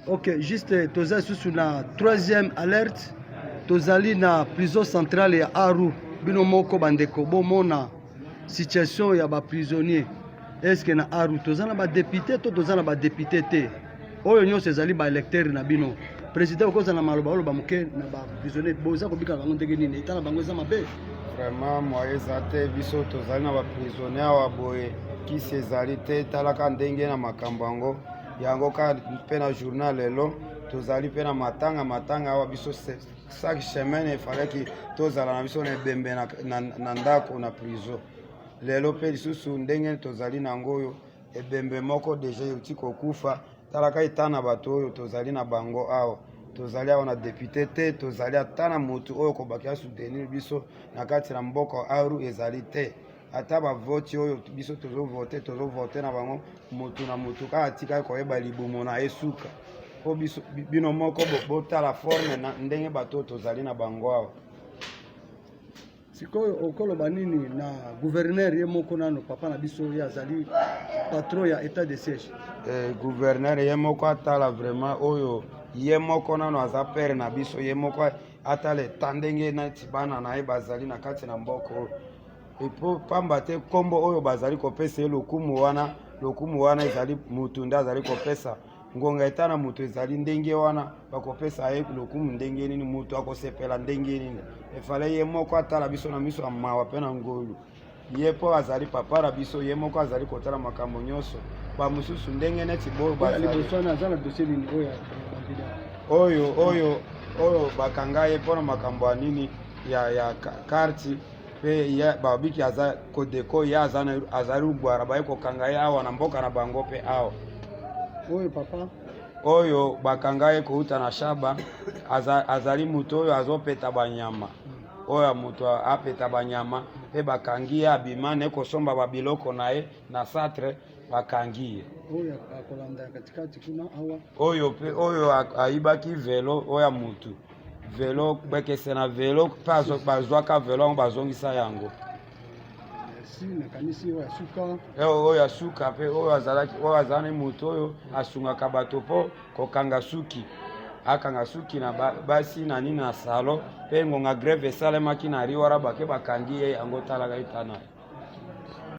Ok, juste toza lisusu na troisième alerte, tozali na prison centrale ya Aru. Bino moko bandeko bomona situation ya ba prisonniers. Est-ce que na Aru toza na ba député to toza na ba député te? Oyo nyonso ezali ba électeurs na bino. Président, okozala na maloba oloba moke na ba prisonniers, boza kobika bango ndenge nini? Etala bango eza mabe. Vraiment moyen eza te, biso tozali na ba prisonniers awa boye, kisi ezali te. Talaka ndenge na makambo yango yango kaka mpe na journal lelo tozali mpe na matanga matanga awa. Biso chaque semaine efalaki tozala na biso na ebembe na, na, na ndako na prison. Lelo mpe lisusu ndenge tozali na yango oyo ebembe moko deja euti kokufa. Talaka eta na bato oyo tozali na bango awa. Tozali awa na depute te, tozali ata na motu oyo kobaki soutenir biso na kati na mboka Aru ezali te. Ata bavoti oyo biso tozovote, tozovote na bango motu na motu kaka atikali koyeba libumu na ye suka. Mpo biso bino moko botala forme na ndenge bato oyo tozali na bango awa. Sikoyo okoloba nini na gouverneur ye moko nano, papa na biso, ye azali patron ya état de siège? Gouverneur ye moko atala vraiment oyo ye moko nano aza père na biso, ye moko atala eta ndenge neti bana na ye bazali na kati na mboka oyo. Epo pamba te nkombo oyo bazali kopesa ye lokumu wana, lokumu wana ezali mutu nde azali kopesa ngonga eta na moto ezali ndenge wana bakopesa ye lokumu ndenge nini, moto akosepela ndenge nini? Efale ye moko atala biso na miso ya mawa mpe na ngolu. Ye mpo azali papa na biso, ye moko azali kotala makambo nyonso. Bamosusu ndenge neti boyo liboso wana aza na dossier nini oyo oyo oyo oyo bakanga ye mpona makambo ya nini ya carte mpe ye babiki aza kodeko ye azali ugwara, baye kokanga ye awa na mboka na bango mpe awa. Oyo papa oyo bakanga ye kouta na Shaba azali moto oyo azopeta banyama, oyo moto apeta banyama mpe bakangi ye, abima ne kosomba babiloko na ye na satre, bakangi ye. Oyo akolanda katikati kuna awa? Oyo mpe oyo ayibaki velo oyo ya motu, velo bekese na velo mpe bazwaka velo yango, bazongisa yango. Merci, nakanisi oyo ya suka. Oyo ya suka mpe oyo azalaki oyo azali moto oyo asungaka bato mpo kokanga suki, akanga suki na basi na nini na salon mpe ngonga grève esalemaki na riwara, bake bakangi ye yango. Talaka etana ye.